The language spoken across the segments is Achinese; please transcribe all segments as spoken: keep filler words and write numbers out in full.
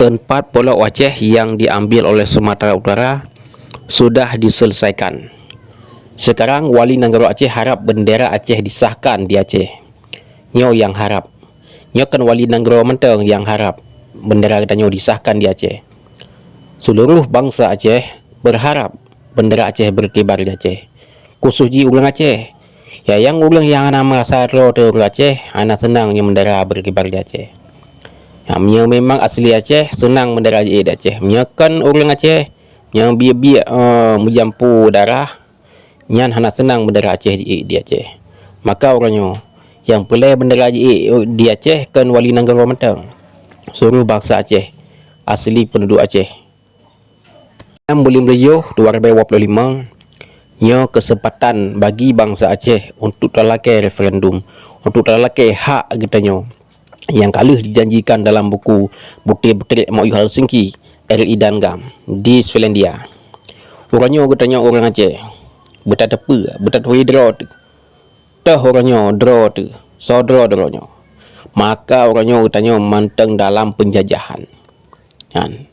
Empat pulau Aceh yang diambil oleh Sumatera Utara sudah diselesaikan. Sekarang wali nanggroe Aceh harap bendera Aceh disahkan di Aceh. Nyoe nyang harap. Nyoe kan wali nanggroe mantong nyang harap bendera geutanyoe disahkan di Aceh. Seluruh bangsa Aceh berharap bendera Aceh berkibar di Aceh. Khusus jih ureuëng Aceh. Ya, nyang ureuëng nyang hana merasa droe teuh ureuëng Aceh, hana seunang nyoe bendera berkibar di Aceh. Ya, meunyoe memang asli Aceh, seunang bendera jiék di Aceh. Meunyoe kon ureuëng Aceh, nyang biek-biek, eh, meujampu darah, nyan hana seunang bendera Aceh jiék di Aceh. Maka uroe nyoe, nyang peureulée bendera jiék di Aceh kon wali nanggroe mantong. Seluruh bangsa Aceh, asli penduduk Aceh. Lam buleuen Meulayu dua ribu dua puluh lima, nyoe keuseumpatan bagi bansa Aceh untuk talakée referendum, untuk talakée hak geutanyoe nyang ka lheueh dijanjikan dalam buku Butir-butir M O U Helsinki, R I dan GAM di Swelandia. Uroe nyoe geutanyoe ureuëng Aceh beutateupeue, beutaturi droe teuh. Toh uroe nyoe droe teuh, soe droe droe nyoe. Maka uroe nyoe geutanyoe mantong dalam penjajahan. Kan?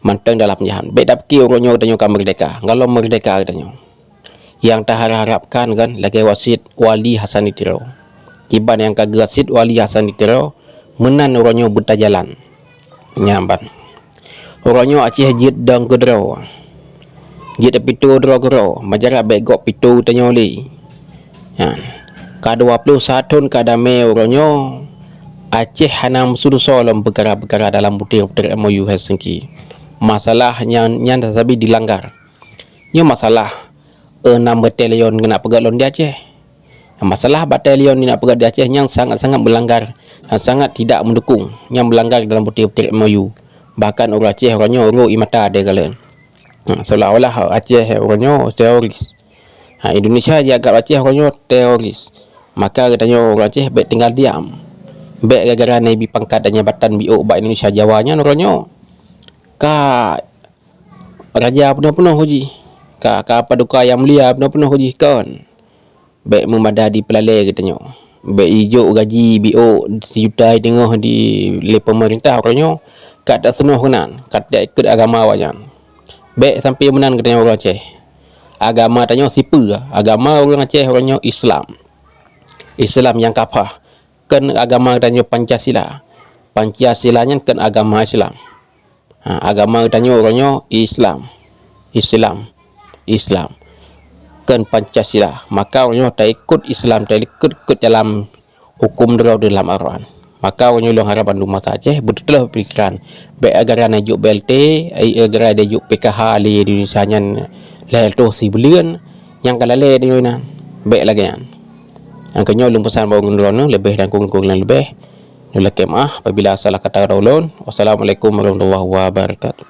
Mantong dalam penjajahan. Bék tapike uroe nyoe geutanyoe ka meurdeka. Gohlom meurdeka geutanyoe. Nyang taharap-harapkan kan lagée wasiet Wali Hasan di Tiro. Kiban nyang ka geuwasiet Wali Hasan di Tiro, meunan uroe nyoe beutajalan. Nyan ban. Uroe nyoe Aceh jeuet dong keudroe. Jeuet pito droe keudroe, majarat bék gob pito tanyoe lé. Nyan. Ka dua ploh sithon ka damé uroe nyoe, Aceh hana meusurusoe lom peukara-peukara dalam butir-butir M O U Helsinki. Masalah nyan, nyan sabe dilanggar. Nyoe masalah, eh, nam batalion keuneuk peugét lom di Aceh. Masalah batalion keuneuk peugét di Aceh nyang sangat-sangat meulanggar, nyang sangat tidak meudukung, nyang meulanggar dalam butir-butir M O U. Bahkan ureuëng Aceh uroe nyoe rhot ie mata deh kalon. Ha, seolah-olah Aceh uroe nyoe teroris. Ha, Indonesia jianggab Aceh uroe nyoe teroris. Maka geutanyoe ureuëng Aceh bék tinggai diam. Bék gara-gara na ibi pangkat dan jabatan biôk bak Indonesia Jawa nyan uroe nyoe ka raja peunoh-peunoh jih. Ka, ka paduka nyang mulia peunoh-peunoh jih kon. Bék meumada di peulalée geutanyoe. Bék ijok gaji biôk sijuta teungoh di lé peumeurintah uroe nyoe, ka taseunoh keunan, ka taikot agama awaknyan. Bék sampoe meunan geutanyoe ureuëng Aceh. Agama tanyoe sipeue? Agama ureuëng Aceh uroe nyoe Islam. Islam nyang kafah. Kon agama geutanyoe Pancasila. Pancasila nyan kon agama Islam. Ha, agama geutanyoe uroe nyoe Islam. Islam. Islam. Kon Pancasila. Maka uroe nyoe taikot Islam, taikot-ikot dalam huköm droe dalam Al-Quran. Maka uroe nyoe lôn harab bandum bansa Aceh beuteupeue pikiran. Bék gara-gara na ijok B L T, ai gara-gara na ijok P K H lé Indonesia nyan lhée reutôh sibuleuen, nyang ka lalée deungon inan. Bék lagée nyan. Nyang keunyoe lôn peusan bak droeneuh leubeh dan kureueng-kureueng nyang leubeh. Lôn lakée meuáh apabila salah kata droe lôn. Wassalamualaikum warahmatullahi wabarakatuh.